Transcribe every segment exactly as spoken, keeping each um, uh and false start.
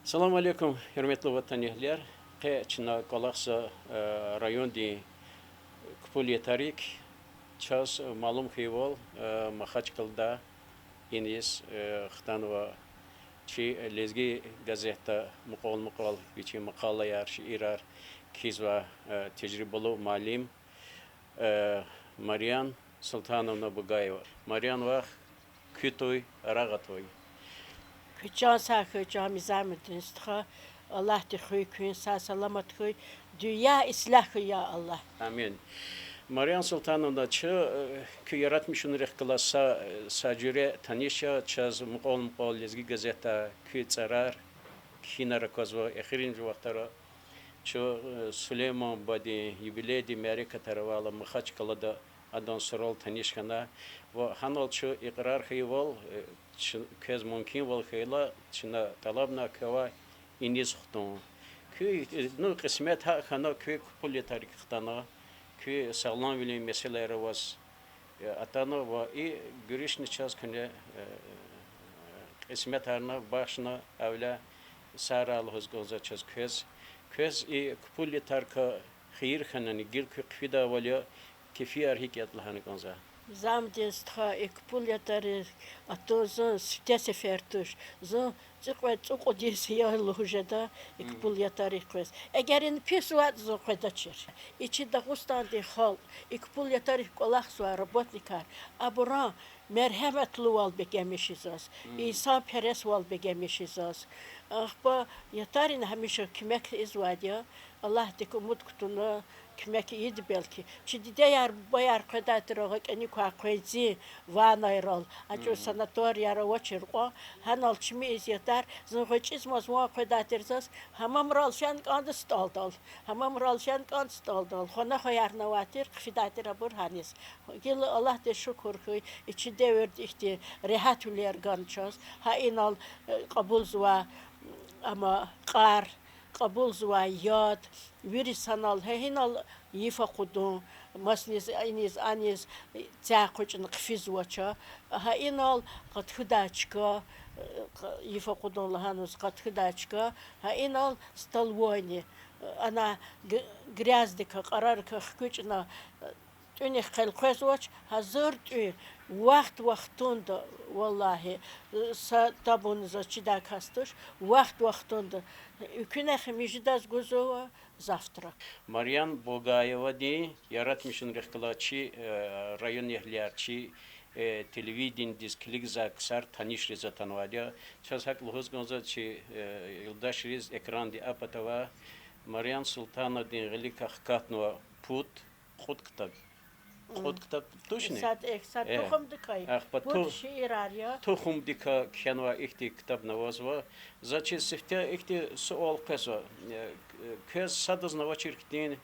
Салам алейкум, гьуьрметлу ватанэгьлияр. Къе чна кӀвалахзава, э, райондин Кпул Ятарик. Чаз малум хьайивал, э, Махачкъалада иниз, э, хтанва чи Лезги газетда мукьвал-мукьвал вичин макъалаяр, шиирар кхьизвай, э, тежрибалу муаллим, э, Марьям Султановна Бугаева. Марьям вах, куьн туй, рагъ атуй. Куь чан сагъ хьуй, чан Низамудин стха, Аллагьди хуьй куьн, сагъ-саламат хьуй, дуьнья ислягь хьуй, я Аллагь. Амин. Марьям Султановна, чаз, э, куь яратмишунрихъ галаз са, са жуьре таниш я, чаз мукьвал-мукьвал Лезги газетда куь цӀарар кхьинар аквазва, эхиримжи вахтара чун, э, Сулейман бубадин юбилейдин мярекатар авайла Махачкъалада адан сурал таниш хьана. Ва гьанал чун икьрар хьайивал, э, чи-, квез мумкинвал хьайила, чна тӀалабна квевай иниз хтун. Куь, э, ну, кьисмет гьакӀ хьана, куь Кпул Ятарик хтана, куь сагъламвилин месэлаяр аваз, э, атана ва и гуьруьшни чаз куьне, э, кьисметарна, бахшна, эвел сагърай лугьуз кӀанзава чаз квез. Квез и Кпул Ятарикай хийир хьанани, гила куь хъфидайвал я, кефияр гьикӀ ятӀа лагьана кӀанзава. Низамудин стха, и Кпул Ятарик атун зун сифте сефер туш. Зун цӀикьвед-цӀукьуд йис я лугьуз жеда и Кпул Ятарик къвез. Эгер ина пис ватӀа, зун къведачир. И чи Дагъустандин халкь, и Кпул Ятарик кӀвалахзавай работникар, абурун мергьяматлувал бегенмиш я заз, инсанпересвал бегенмиш я заз. Ахпа Ятарина гьамиша куьмек ийизвайди я, Аллагьдик умуд кутуна, куьмек ийида белки. Чи дидеяр, бубаяр къведай тир гъвечӀиник квай къванцин ваннайрал, а чӀавуз санаторияр авачир кьван, гьанал чими из Ятар, зун гъвечӀизмаз ван къведай тир заз, гьамамрал фена кӀанда стӀалдал, гьамамрал фена кӀанда стӀалдал, хвана хваярни авай тир, хъфидай тир абур гьаниз. Гила Аллагьдиз шукур хьуй, и чи девирда ихьтин регьятвилер гана чаз, гьа инал, э, кьабулзавай, ама, кьар, кьабулзавай яд, вири санал, гьа инал йиф акъудун, масаниз, иниз, аниз цяй экъечӀна хъфизвач, гьа инал къад хуьдай чка, э, йиф акъудун лагьанваз къад хуьдай чка, гьа инал столовойни, ана г-, грязьдикай, кьарарикай хкечӀна, тӀуьнихъ элкъвезвач, гьазур тӀуьн, вахт-вахтунда, валлагьи, са табун заз чидай кас туш, вахт-вахтунда, экуьнахъ муьжуьдаз гузва завтрак. Марьям Бугаевадин яратмишунрихъ галаз чи, э, районэгьлияр, чи, э, телевиденидиз килигзавай ксар танишриз атанвайди я. Чаз гьакӀ лугьуз кӀанзава, чи, э, юлдашриз, экранди а пата авай, Марьям Султановадин гъиликай хкатнава пуд, кьуд ктаб. Кьуд ктаб тушни? Сад, э, са тухумдикай. Ахпа пуд шиирар я. Тухумдикай кхьенвай ихьтин ктабни авазва. За чиз сифте ихьтин суал къвезва. Э, квез садазни авачир хьтин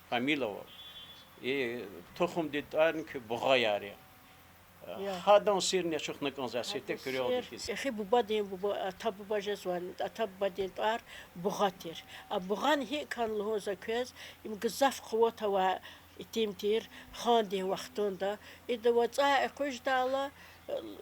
фамилия ава. И тухумдин тӀварни куь бугъаяр я. Гьадан сирни ачухна кӀанзава, сифте куьрелди хьиз. Эхи бубадин буба, ата-буба жезва, ата-бубадин тӀвар Бугъа тир. А Бугъани гьикӀ хьана лугьузва квез, им гзаф къуват авай итим тир хандин вахтунда. Ида вацӀай экъечӀдайла,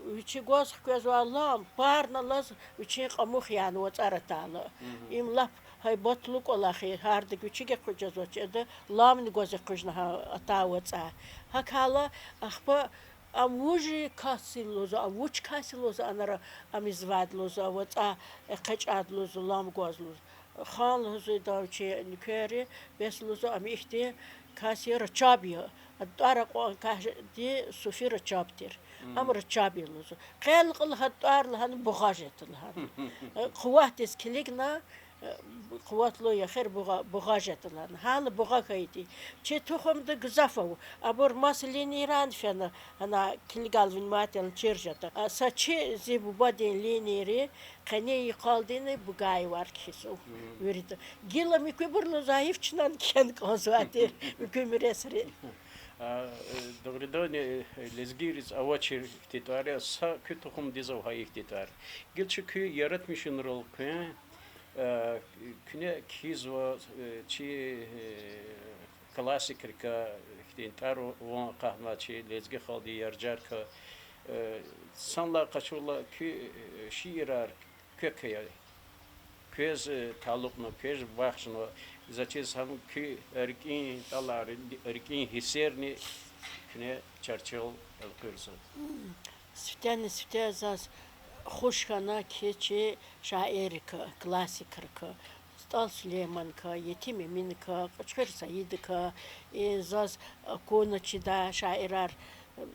вичи гваз хквезвай лам парна алаз вичин кьамух яна вацӀар атайла. Им лап гьайбатлу кӀвалах я, гьардаз вичивай экъечӀзавач, ида ламни гваз экъечӀна гьа атай вацӀай. ГьакӀ хьайила, ахпа ам вуж кас я лугьузва, ам вуч кас я лугьузва, анра ам ийизвайди лугьузва, вацӀай экъечӀайди лугьузва, лам гваз лугьузва. Хан лугьузва идан вичин нуькерри, бес лугьузва, ам ихьтин кас я, Рачаб я. Адан тӀвар акьван касди Суфи Рачаб тир. Ам Рачаб я лугьузва. Къе лукьна гьадан тӀвар лагьана Бугъа жеда лагьана. Къуватдиз килигна, къуватлу я эхир Бугъа, Бугъа жеда лагьана. Гьана Бугъа хьайиди. Чи тухумда гзаф ава. Абур маса линийрани фена, гьана килигайла внимательно чир жеда. А са чи зи бубадин линийри, къенин йикъалдини Бугаевар кхьизва вирида. Гила муькуьбурни зайиф чнани кхьена кӀанзавай тир, муькуь миресри. А, э, дугъриданни, э, лезгийриз авачир ихьтин тӀвар я, са куь тухумдиз ава гьа ихьтин тӀвар. Гила чи куь яратмишунрал къвен, э, куьне кхьизва, э, чи, э, классикрикай ихьтин тӀвар ван акъатнавай чи лезги халкьдин яржарикай, э, санлай къачурла куь, э, шиирар квекай я. Квез, э, талукьна, квез бахшна, заз чиз гьам куь рикӀин тӀалар, рикӀин гьиссерни куьне чарчел элкъуьрзава. Сифтени-сифте заз хуш хьана кхьиз чи шаиррикай, классикрикай, СтӀал Сулейманкай, Етим Эминкай, Кьуьчхуьр Саидакай, и заз акуна чидай шаирар,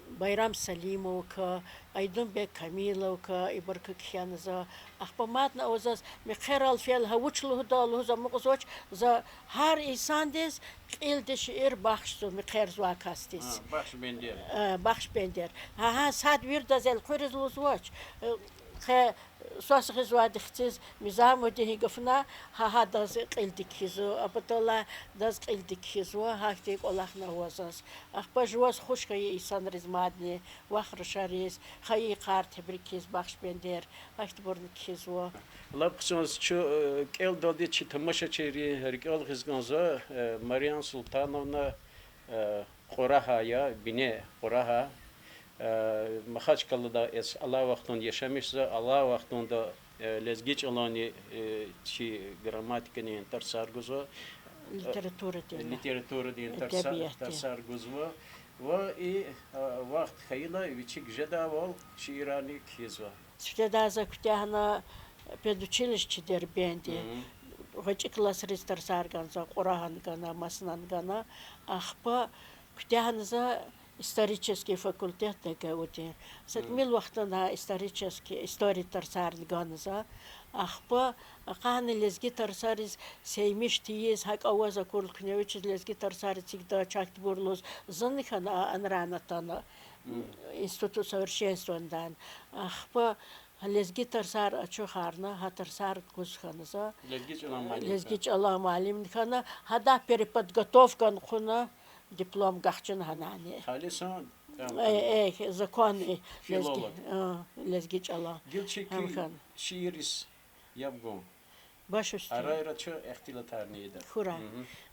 Байрам Салимовакай, Айдунбек Камиловакай, ибурукай кхьена за. Ахпа мадни ава заз мехъерал фейила, гьа вуч лугьуда лугьуз амукьзавач, за гьар инсандиз кьилди шиир бахшзава мехъерзавай касдиз. А, бахш бендер. А, бахш бендер. Гьа, гьа, сад вирдаз элкъуьриз лугьузвач. Э, къе свас гъизвайди хциз Мизамудин гьи гафна, гьа, гьадаз кьилди кхьизва, а паталай адаз кьилди кхьизва, гьахьтин кӀвалахни ава заз. Ахпа жуваз хуш хьайи инсанриз мадни, вах рушариз, хайи йикъар тебрикиз, бахш бендер, гьахьтинбурни кхьизва. Лап хъсан, чун, э, кӀелдалди чи тамашачийрин рикӀел гъиз кӀанзава, э, Марьям Султановна, э, Кьурагьа я, бине Кьурагьа. Э, Махачкъалада эс алай вахтунда яшамишзава, алай вахтунда, э, лезги чӀаланни, э, чи грамматикадин тарсар гузва. Литературадин. Литературадин тарса-, Эдебиятдин. Тарсар гузва. Ва и, э, вахт хьайила вичик жедайвал шиирарни кхьизва. Сифтедай за куьтягьна педучилище Дербентди. ГъвечӀи классриз тарсар гана за, Кьурагьан гана, Маснан гана. Ахпа куьтягьна за исторический факультет ДГУ-дин. Са тӀимил вахтунда исторический, история тарсарни гана за. Ахпа акъатна лезги тарсариз сеймиш тийиз, гьакӀ аваз акурла куьне вичиз лезги тарсар эцигда чахъ тубур лугьуз, зунни хьана а Анран атана, Институт совершенствования-дан. Ахпа гьа лезги тарсар ачухарна, гьа тарсар гуз хьана за. Лезги чӀалан муаллим хьана, гьадан переподготовкани хъувуна, диплом гахчуна гьанани. Э, э, законный лезги, а, лезги чӀалан. Гила чи куь шиирриз яб гун. Баш уьсте. Арайра чун ихтилатарни ийида. Хура.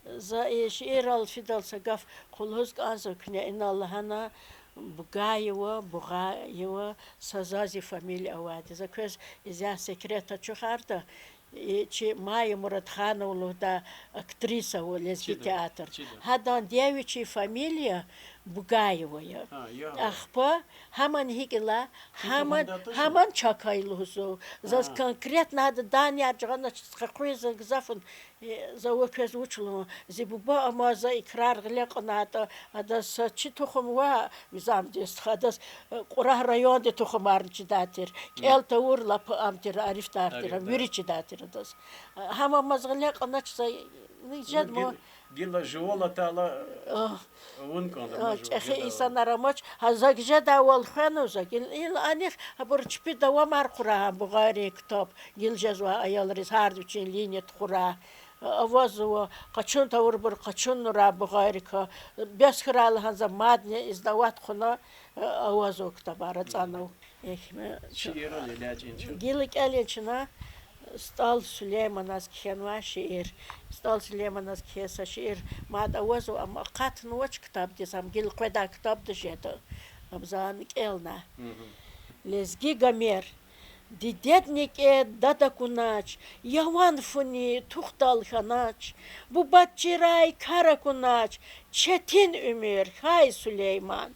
За и шиирал фидалди са гаф лугьуз кӀанзава куьне, инал лагьана Бугаева, Бугаева, са зази фамилия авайди. За квез изян секрет ачухарда, и чи Майя Муратханова лугьудай актриса ава лезги театрда. Гьадан девичий фамилия Бугаева я. Ахпа гьаман гьикӀ ила, гьаман чакай лугьузва. Заз конкретно гьада данияр жагъаначиз къекъуьн за гзаф, э, за ва квез вуч лугьун, зи буба амай за и крар гъиле кьунайтӀа, адаз са чи тухум ваъ, Мизамудин стха, адаз, э, Кьурагь райондин тухумарни чидай тир. КӀел тавур лап ам тир, арифдар тир, вири чидай тир адаз. Гьам амаз гъиле кьунач за, жедма. Гила жувал атайла, вун кӀанда, чӀехи инсанар амач, гьа за жедайвал хвена за, гила анихъ абур чпи давамар хъурай, гьа Бугъайрин ктаб, гила жезвай аялриз гьарда вичин линия тухурай. Авазва, къачун тавурбур къачунрай Бугъайрикай. Бес хьурай лагьана за мадни издавать хъувуна, авазва ктабар, ацӀанва. Эхме, гила кӀелин чна СтӀал Сулейманаз кхьенвай шиир. СтӀал Сулейманаз кхьей са шиир мад авазва, ам акъатнавач ктабдиз, ам гила къведай ктабда жеда. Ам за кӀелна. Лезги Гомер. Дидед некӀед дад акунач, яван фуни тухдал хьанач, бубад чирай кар акунач, четин уьмуьр хьай, Сулейман.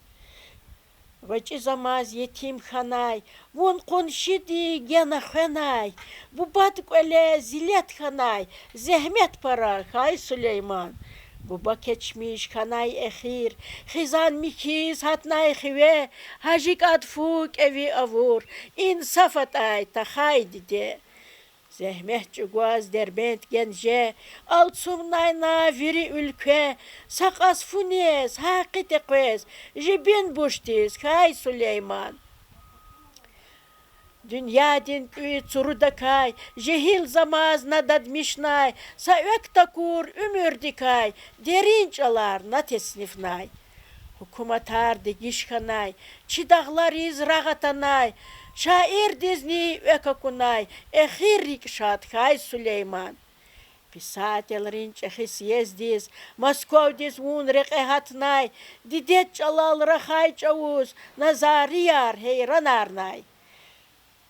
ГъвечӀизамаз етим хьанай, вун къуншиди гена хвенай, бубад кӀвале зиллет хьанай, зегьмет пара хьай, Сулейман. Буба кечмиш хьанай эхир, хизан михьиз гьатнай хиве, гьажи кӀад фу кӀеви авур, инсаф атӀай тахьай диде. Зегьмет чӀугваз Дербент генже, алцумнай на вири уьлкве, са кьаз фу нез, гьакъи текъвез, жибин буш тийиз хьай, Сулейман. Дуьньядин кӀуьд цурудакай, жегьилзамаз на дадмишнай, са экв такур уьмуьрдикай, дерин чӀалар на теснифнай. Гьукуматар дегиш хьанай, чи дагълариз рагъ атанай, шаирдизни экв акунай, эхир рикӀ шад хьай, Сулейман. Писателрин чӀехи съезддиз Москвадиз вун рекье гьатнай, дидед чӀалал рахай чӀавуз Назарияр гьейранарнай.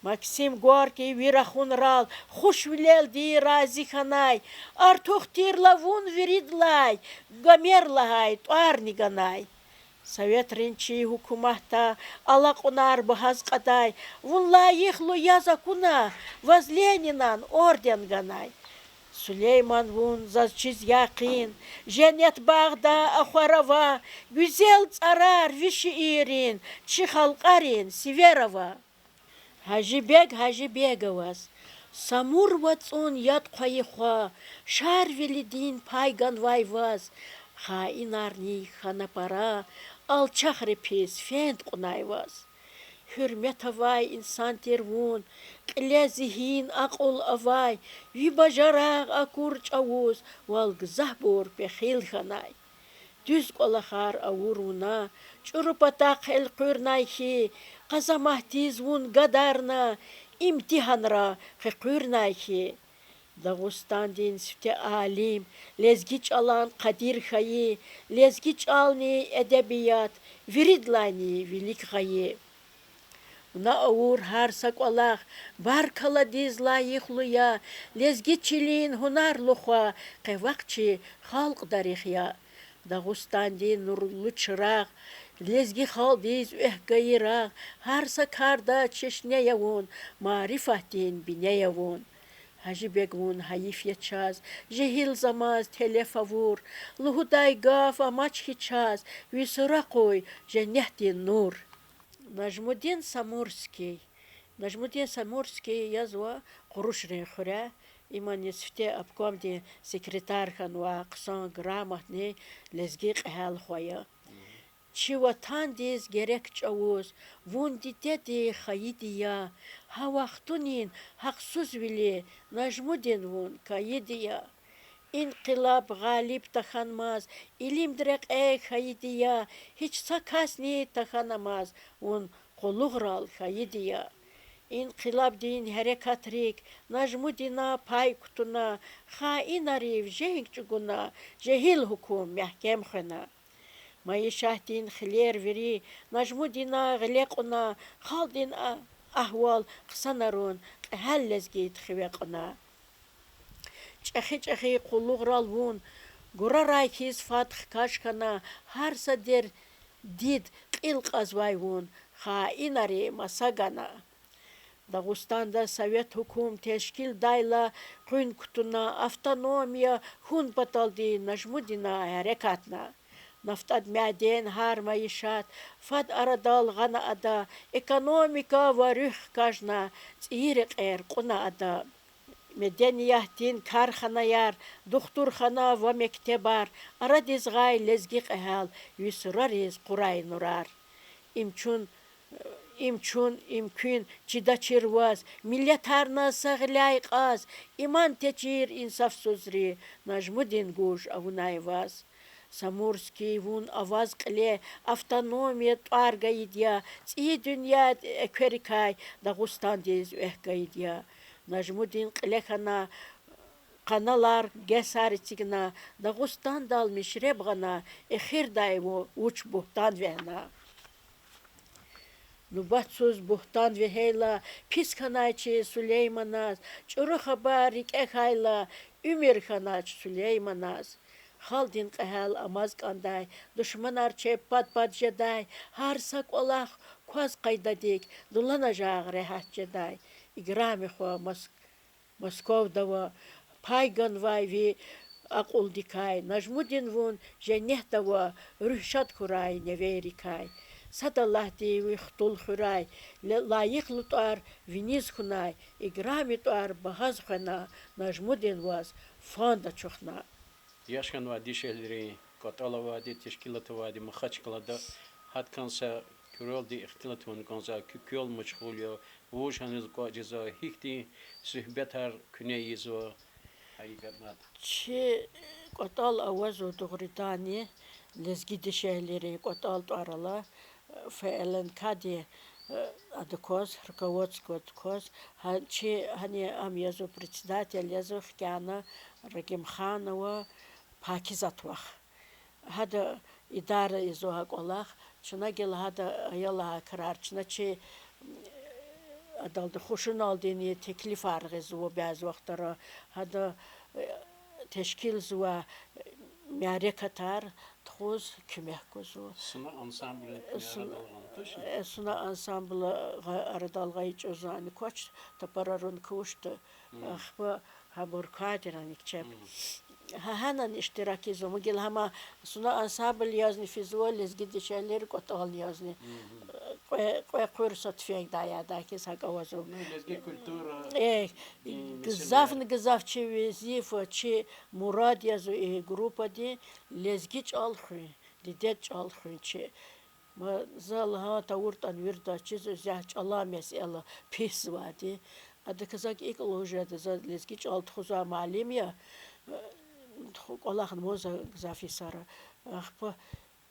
Максим Горький ви рахунрал хушвилелди рази хьанай, артух тирла вун виридлай Гомер лагьай тӀварни ганай. Советрин чи гьукуматда алакьунар багьаз кьадай, вун лайихлу яз акуна, ваз Ленинан орден ганай. Сулейман, вун заз чиз якъин, женнет багъда ахвар ава, гуьзел цӀарар ви шииррин, чи халкьарин сивер ава. Гьажибег Гьажибегова ваз, Самур вацӀун яд хъвайи хва, Шарвилидин пай ганвай ваз, хаинарни хьана пара, алчахри пис фенд кьунай ваз. Гьуьрмет авай инсан тир вун, кьиле зигьин, акьул авай, ви бажарагъ акур чӀавуз вал гзафбур пехил хьанай. Дуьз кӀвалахар авур вуна, чӀуру патахъ элкъуьрнай хьи, къазаматдиз вун гадарна, имтигьанра къекъуьрнай хьи. Дагъустандин сифте алим, лезги чӀалан къадир хьайи, лезги чӀални эдебият виридалайни вилик гъайи. Вуна авур гьар са кӀвалах баркалладиз лайихлу я, лезги чилин гьунарлу хва, къе вахъ чи халкьдарихъ я. Дагъустандин нурлу чирагъ, лезги халкьдиз экв гайи рагъ, гьар са карда чешне я вун, марифатдин бине я вун. Гьажибег, вун гьайиф я чаз, жегьилзамаз телеф авур, лугьудай гаф амач хьи чаз, ви сура къуй женнетдин нур. Нажмудин Самурский. Нажмудин Самурский язва Къурушрин хуьре, имни сифте обкомдин секретарь хьанва, хъсан грамотный лезги кьегьал хва я. Чи ватандиз герек чӀавуз вун дидедин хайиди я, гьа вахтунин гьахъсузвили, Нажмудин, вун кайиди я. Инкъилаб гъалиб тахьанмаз, илимдин рекье хьайиди я, гьич са касни тахьанмаз, вун къуллугърал хьайиди я. Инкъилабдин гьерекатрик Нажмудина пай кутуна, хаинарив женг чӀугуна, жегьил гьукум мягькем хвена. Майишатдин хилер вири Нажмудина гъиле кьуна, халкьдин а-, агьвал хъсанарун кьегьал лезгид хиве кьуна. ЧӀехи-чӀехи къуллугърал вун гурарай хьиз фад хкаж хьана, гьар са дердид кьил кьазвай вун, хаинари маса гана. Дагъустанда совет гьукум тешкилдайла, къуьн кутуна, автономия хьун паталди Нажмудина гьерекатна. НафтӀад мяден, гьар майишат фад арадал гъана ада, экономика ва руьгь хкажна, цӀийи рекьер кьуна ада. Медениятдин карханаяр, духтурхана ва мектебар, арадиз гъай лезги кьегьал, ви сурариз къурай нурар. Им чун, им чун, им куьн чидачир ваз, миллетарна са гъиляй кьаз, иман течир инсафсузри, Нажмудин гуж авунай ваз. Самурский, вун аваз кьиле автономия тӀвар гайид я, цӀийи дуьньяд экверикай Дагъустандиз экв гайид я. Нажмудин кьиле хьана, къаналар, гесар эцигна, Дагъустандал мишреб гъана, эхирдай ву-, вуч бугьтан вегьена. Нубатсуз бугьтан вегьейла, пис хьанай чи Сулейманаз, чӀуру хабар рикӀе хьайла, уьмуьр хьанач Сулейманаз. Халкьдин кьегьал амаз кӀандай, душманар чеб пад-пад жедай, гьар са кӀвалах кваз къайдадик, дуланажагъ регьят жедай. Играми хва, Мос-, Москвада ава, пай ганвай ви акьулдикай, Нажмудин, вун женнетда ава, руьгь шад хьурай невейрикай. Сад Аллагьди ви хтул хуьрай, ле-, лайихлу тӀвар виниз хьунай, играми тӀвар багьаз хвена, Нажмудин, ваз фанд ачухна. Яш хьанвай дишегьлийрин кӀватӀал авайди, тешкилат авайди Махачкъалада, гьадакай са куьрелди ихтилат авун кӀанзава, куь квел машгъул я, вуж гьаниз кӀватӀ жезва, гьихьтин суьгьбетар куьне ийизва, гьа и гаъ мад. Чи кӀватӀал авазва дугъриданни, лезги дишегьлийрин кӀватӀал тӀвар ала, ФЛНК-ди, э, адакваз, руководстводакваз, гьа-, чи гьани ам язва, председатель язва, хкяна Рагимханова Пакизат вах. Гьада идара ийизва гьа кӀвалах, чна гила гьада ая лагьай крар, чна чи, э, Адалди хушуналдини теклифар гъизва бязи вахтара, гьада, э, тешкилзавай, э, мярекатар тухуз куьмек гузва. Суна ансамбль, э, Суна, э, Суна ансамбль гъа-, арадал гъайи чӀавузни квач, тапарарун квачтӀа, ахпа гьабур кадрани кичӀе. Гьа-, гьанани иштиракзава, гила гьама Суна ансамбль язни физва, лезги дишегьлийрин кӀватӀални язни. Кьве, кьве къуьр са туьфенгдай ядай хьиз гьакӀ авазва. Ну, лезги культура, э, и месэлаяр. Гзафни гзаф чи везифа, чи мурад язва и группадин лезги чӀал хуьн, дидед чӀал хуьн чи. Ма за лагьана тавуртӀани виридаз чизва, зягь чӀалан месэла писзавайди. Адакай зак икӀ лугьуз жеда, за лезги чӀал тухузвай муаллим я, э, кӀвалахни вун за гзаф йисара. Ахпа,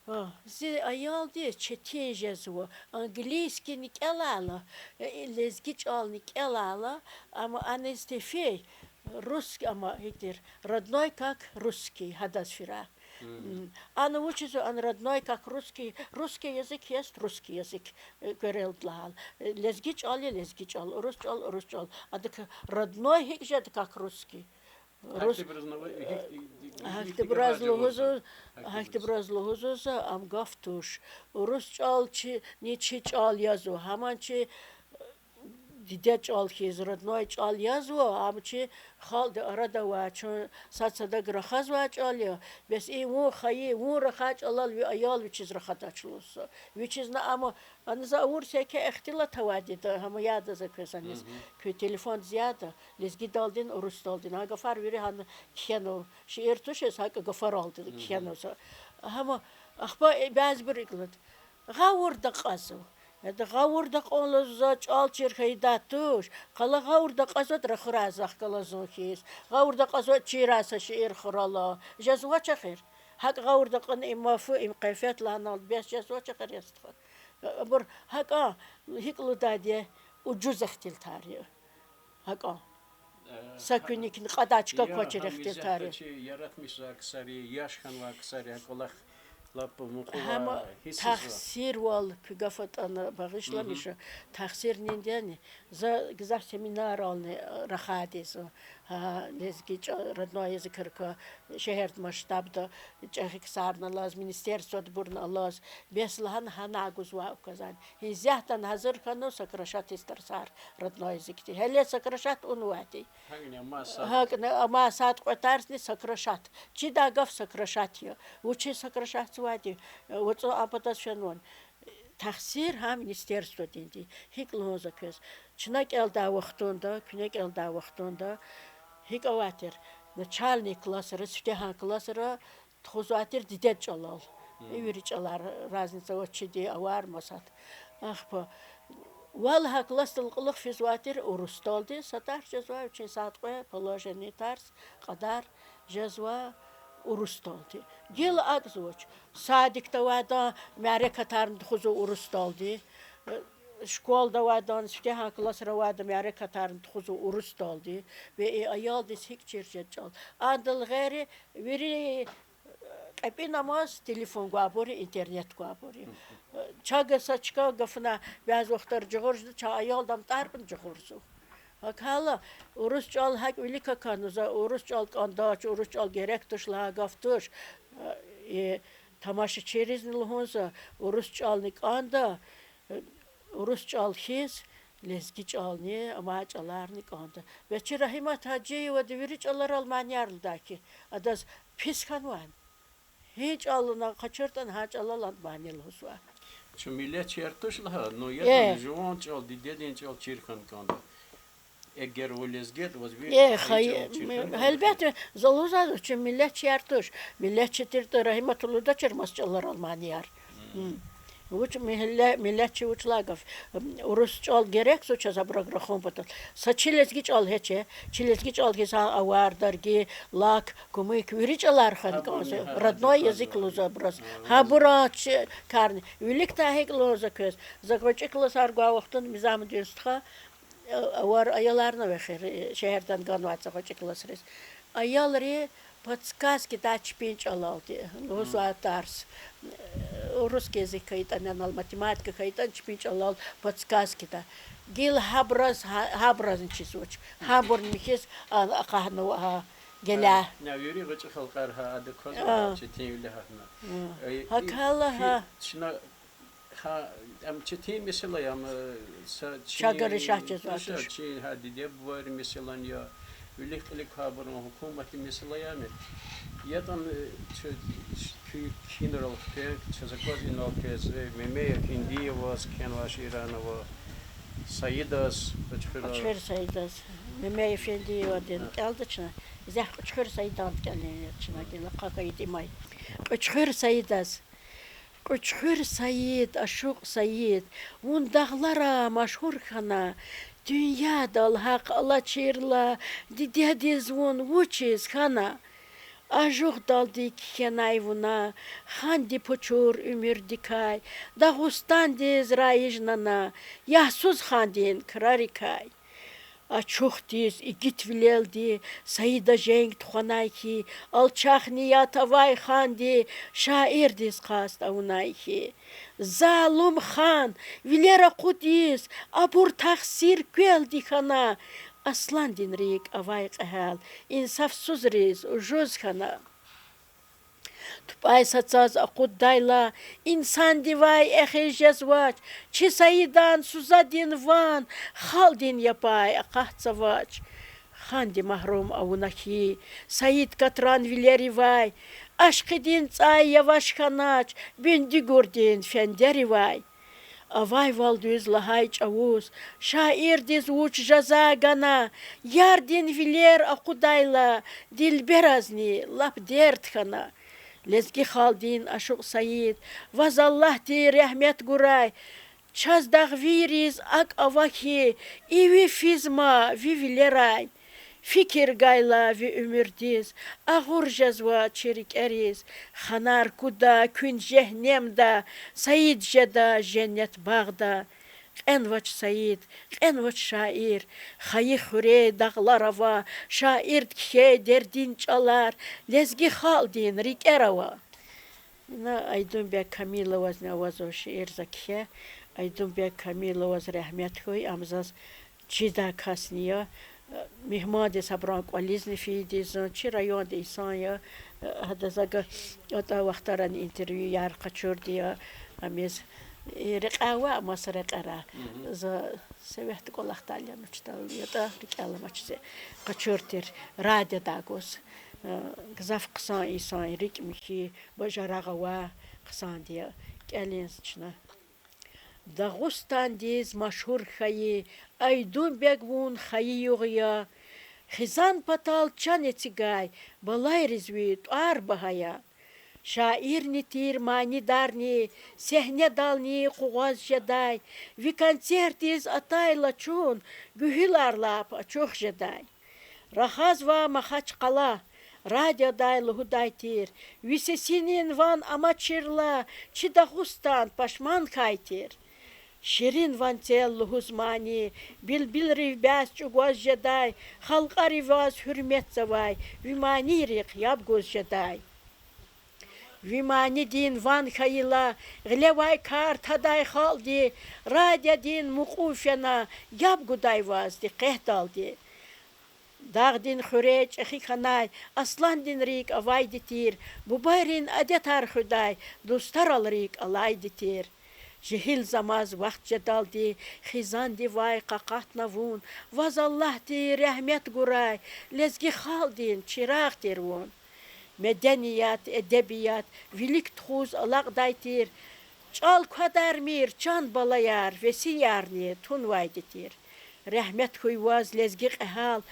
а, зи аялдиз четин жезва, английскийни кӀелайла, э, лезги чӀални кӀелайла, амма аниз тефей, русский, амма гьикӀ тир, родной как русский, гьадаз фирай. М, ана вучзава, ана родной как русский, русский язык есть русский язык, э, куьрелди лагьайла. Э, лезги чӀал я лезги чӀал, урус чӀал урус чӀал. Адак родной гьикӀ жеда как русский? Гьахьтинбуруз лугьузва, гьахьтинбуруз лугьузва, ам гаф туш. Урус чӀал чи, ни чи чӀал язва, гьамни чи дидед чӀал хьиз, родной чӀал язва, ам чи халкьдин арада авай, чун сад-садак рахазвай чӀал я. Бес и вун хайи, вун рахай чӀалал ви аял вичиз рахадач лугьузва. Вичизни ам, ана за авур секе ихтилат авайди я, гьама яда за квез аниз. Куь телефондиз яда, лезгидалдини урусдалдини. А гафар вири гьана кхьенва. Шиир тушиз, гьакӀ гафаралди кхьенва за. Гьама, ахпа, э, бязибуру икӀ лугьуда. Гъавурда кьазва. Яда, гъавурда кьун лугьуз за чӀал чир хьайидай туш. Къала гъавурда кьазватӀа рахурай захъ галаз зун хьиз. Гъавурда кьазватӀа чирай са шиир хурала. Жезвач эхир. ГьакӀ гъавурда кьуна им мафу, им кьейфият лагьаналди бес жезвач эхир, я стха. Абур гьакӀан, гьикӀ лугьудайди я, ужуз ихтилатар я. ГьакӀан. Са куьникни кьадай чка квачир ихтилатар я. Чи яратмишзавай ксари, яш хьанвай ксари, гьа кӀвалах лап мукьувай гьисс жезва. Тахсирвал, куь гаф атӀана, багъишламиша, тахсир нинди яни, за гзаф семинарални рахайди я зун, гьа, лезги чӀа-, родной язык рикӀел, шегьердин масштабда, чӀехи ксарни алаз, министерстводбурни алаз, бес лагьана гьана гузвай указания. Гьи исятда гьазур хьанва сокращать ийиз тарсар родной языкдин. Гьеле сокращать авунвайди я. ГьакӀни амай сад-кьве тарсни сокращать. Чидай гаф сокращать я. Вучиз сокращать ийизвайди я? ВацӀун а патаз фенвани. Тахсир гьа министерстводинди я. ГьикӀ лугьун за квез? Чна кӀелдай вахтунда, куьне кӀелдай вахтунда гьикӀ авай тир? Начальный классра, сифтегьан классра тухузвай тир дидед чӀалал. И вири чӀалар, разница авач, чиди, авар, масад. Ахпа вал гьа классдал кьулухъ физвай тир урусдалди, са тарс жезвай вичин, сад-кьве положение тарс, кьадар жезва урусдалди. Гила акӀ жезвач. Садикда авайдан мярекатарни тухузва урусдалди. Школада авайдан, сифтегьан классра авайдан мярекатарни тухузва урусдалди. Ва и аялдиз гьикӀ чир жеда чӀал? Адал гъейри вири кьепӀинамаз телефон гвайбур я, интернет гвайбур я. Чаз са чка гафунай бязи вахтара жагъур жеда, чан аялди ам тӀаркӀна жагъурзава. ГьакӀ хьайила, урус чӀал гьакӀ вилик акуна, за урус чӀал кӀандач, урус чӀал герек туш лагьай гаф туш. И тамашачийризни лугьун за, урус чӀални кӀанда, урус чӀал хьиз, лезги чӀални, амай чӀаларни кӀанда. Бес чи Рагьимат Гьажиевади вири чӀаларал манияр лугьудай хьи, адаз пис хьанвани? Гьи чӀал вуна къачуртӀани, гьа чӀалал ада мани лугьузва. Чун миллетчияр туш лагьана, ну, яни жуван чӀал, дидедин чӀал чир хьана кӀанда. Эгер вун лезгияд, ваз вири чӀал чир хьана кӀанда. Гьелбет, за лугьузвайвал, чун миллетчияр туш. Миллетчи тиртӀа, Рагьимата лугьудачир маса чӀаларал манияр. Вуч милле-, миллетчи вуч лагьай гаф? Урус чӀал герек тир чаз абурал рахун патал. Са чи лезги чӀал гьече, чи лезги чӀал хьиз гьа авар, дарги, лак, кумык, вири чӀалар хьана кӀанзава, родной язык лугьузва абуруз. Гьабур чи карни. Виликдай гьикӀ лугьун за квез? За гъвечӀи классар гвай вахтунда Низамудин стха, авар аяларни ава эхир, шегьердани ганвай за гъвечӀи классриз. Аялри подсказкидай чпин чӀалалди лугьузвай тарс. Русский язык хьайитӀани, анал математика хьайитӀани, чпин чӀалал подсказкида. Гила гьабуруз, гьа-, гьабуруз чизвач. Гьабурни михьиз а-, акъатнава гьа геле. Вири гъвечӀи халкьар гьа адак квазва, гьа четинвиле гьатна. Э, гьакӀ хьайила гьа чна, гьа, ам четин месэла я, ам, э, са чи чагар шагь жезвай туш, чи гьа диде-бубайрин месэлани я, вилик-кьилик квайбурун, гьукуматдин месэла яни. ЯтӀани, э, чаз, куь кхьинрал хпен, чаз акваз инал квез, э, Мемея Эфендиеваз, кхьенвай шиирар ава, Саидаз, Кьуьчхуьр Саидаз. Мемея Эфендиевадин кӀелда чна. Зехъ Кьуьчхуьр Саидан кӀелин я чна гила, къакъа итимай. Кьуьчхуьр Саидаз. Кьуьчхуьр Саид, ашукь Саид, вун дагълара машгьур хьана, дуьньядал гьахъ алачирла, дидедиз вун вучиз хьана? Ажугъдалди кхьенай вуна, ханди пучур уьмуьрдикай, Дагъустандиз раижнана, ягьсуз хандин крарикай. Ачухдиз игитвилелди Саида женг тухванай хьи, алчах ният авай ханди шаирдиз къаст авунай хьи. Залум хан, вилер акъудиз, абур тахсир квелди хьана, асландин рикӀ авай кьегьал инсафсузриз ужуз хьана. ТупӀай са цаз акъуддайла, инсандивай эхиз жезвач, чи Саидан Сузадин ван халкьдин япай акъатзавач. Ханди магьрум авуна хьи, Саид Катран вилеривай, ашкъидин цӀай яваш хьанач, Бендигурдин фендеривай. Авайвал дуьз лагьай чӀавуз, шаирдиз вуч жаза гана, ярдин вилер акъудайла, дилберазни лап дерт хьана. Лезги халкьдин ашукь Саид, ваз Аллагьди регьмет гурай, чаз дагъвийриз акӀ ава хьи, иви физма ви вилерай. Фикир гайла ви уьмуьрдиз, агъур жезва чи рикӀериз, ханар куда куьн жегьеннемда, Саид жеда женнет багъда. Кьенвач Саид, кьенвач шаир, хайи хуьре дагълар ава, шаирди кхьей дердин чӀалар лезги халкьдин рикӀера ава. Ина Айдунбег Камиловазни авазва шиир за кхьей. Айдунбег Камиловаз регьмет хьуй, ам заз чидай касни я. Мегьмандиз гьабурун кӀвализни фейиди я зун, чи районда инсан я. Гьадаз ага атӀа вахтарани интервьюяр къачурди я, амез, э, рекьяй ва маса рекьера. За советда кӀвалахдал я, нучдал ятӀа, рикӀел амач зи, къачур тир радиодай гуз. Э, гзаф хъсан инсан, рикӀ михьи, бажарагъ авай хъсанди я. КӀелин чна. Дагъустандиз машгьур хьайи Айдунбег, вун хайи югъ я. Хизан патал чан эцигай балайриз ви тӀвар багьа я. Шаирни тир, манидарни сегьнедални къугъваз жедай, ви концертдиз атайла чун, гуьгьуьлар лап ачух жедай. Рахазва Махачкъала, радиодай лугьудай тир, ви сесинин ван амачирла, чи Дагъустан пашман хьай тир. Ширин ванцел лугьуз мани, билбилрив бязи чӀугваз жедай, халкьари ваз гьуьрметзавай, ви манийрихъ яб гуз жедай. Ви манидин ван хьайила, гъилевай кар тадай халкьди, радиодин мукьув фена, яб гудай ваз дикъетдалди. Дагъдин хуьре чӀехи хьанай асландин рикӀ авайди тир, бубайрин адетар хуьдай дустарал рикӀ алайди тир. Жегьилзамаз вахт жедалди хизандивай къакъатна вун, ваз Аллагьди регьмет гурай, лезги халкьдин чирагъ тир вун. Меденият, эдебият вилик тухуз алакьдай тир, чӀал квадармир, чан балаяр, весиярни тунвайди тир. Регьмет хьуй ваз, лезги кьегьал,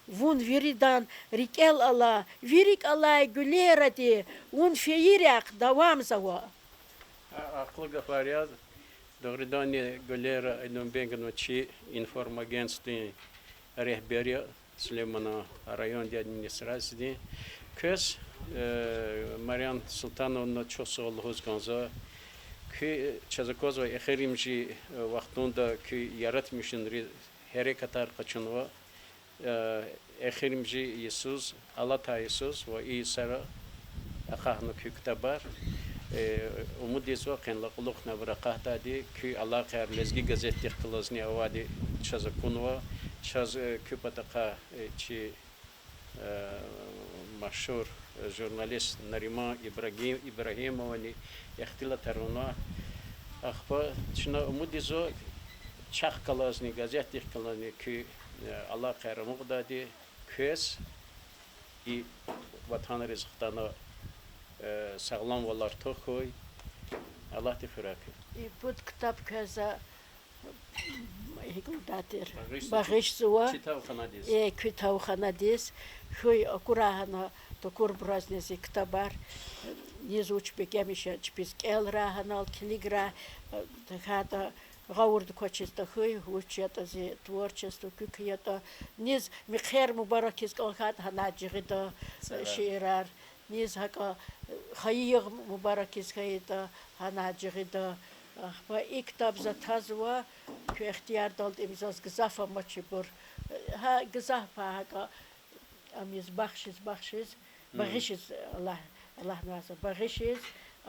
вун виридан рикӀел ала, ви рикӀ алай гуьлеради вун фейи рехъ давамзава. А, акьуллу гафар я. Дугъриданни Гуьлера Айдунбеговна чи информагентстводин регьбер я, Сулейманан райондин администрациядин. Квез, э, Марьям Султановна, чухсагъул лугьуз кӀанзава. Куь, чаз аквазва, эхиримжи, э, вахтунда куь яратмишунриз гьерекатар къачунва. Э, эхиримжи йисуз, алатай йисуз ва и йисара акъахна куь ктабар. Э, умуд ийизва, къенлай кьулухъни абур акъатдайди, куь алакъаяр Лезги газетдихъ галазни авайди чаз акунва, чаз, э, куь патахъай, э, чи, э, машгьур, э, журналист Нариман Ибрагим-, Ибрагимовани ихтилатар авунва. Ахпа чна умуд ийизва, чахъ галазни, газетдихъ галазни куь, э, алакъаяр амукьдайди, квез и ватанриз хтана, э, сагъламвал артух хьуй. Аллагьди хуьрай квез. И пуд ктаб квез за, гьикӀ лугьудай тир, багъишзава. Багъишзава. Чи тавханадиз. Э, куь тавханадиз. Хьуй, акурай гьана, такурбурузни зи ктабар. Низ вуч бегенмиш я чпиз кӀелрай гьанал, килиграй, э, тахьайтӀа гъавурда квачиз тахьуй, вуч ятӀа зи творчество, куьк ятӀа. Низ мехъер мубаракиз кӀан хьайитӀа гьанай жигъида шиирар. Низ гьакӀа хайи ягъ мубаракиз хьайитӀа гьанай жигъида. Ахпа и ктаб за тазва, куь ихтиярдалди им заз гзаф амачибур. Гьа гзаф гьакӀа ам ийиз, бахшиз, бахшиз, багъишиз, Аллагь, Аллагьнавай за багъишиз,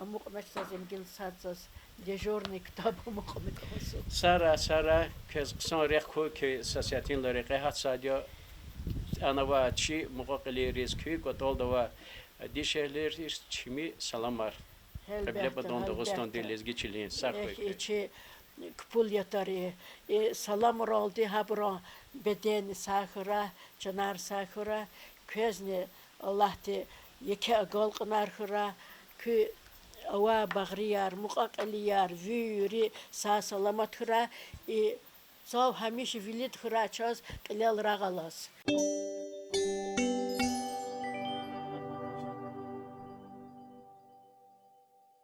амукьнач заз им гила сад заз дежурный ктаб амукьна кӀанзава. Сагърай, сагърай, квез хъсан рехъ хьуй, куь са сятинлай рекье гьатзавайди я. Ана авай чи мукьва-кьилийриз, куь кӀватӀалда авай дишегьлийриз чими саламар. Гьелбетда, Кьиблепатан Дагъустандин гьелбетда. Лезги чилин. Сагъ хьуй квез. Эхь, и чи кпул ятар я. И саламралди гьабурун беденни сагъ хьурай, чанар сагъ хьурай. Квезни Аллагьди еке агалкьунар хьурай. Куь авай багърияр, мукьва-кьилияр, вири сагъ-саламат хьурай. И цав гьамиша вилид хьурай чаз кьилел рагъ алаз.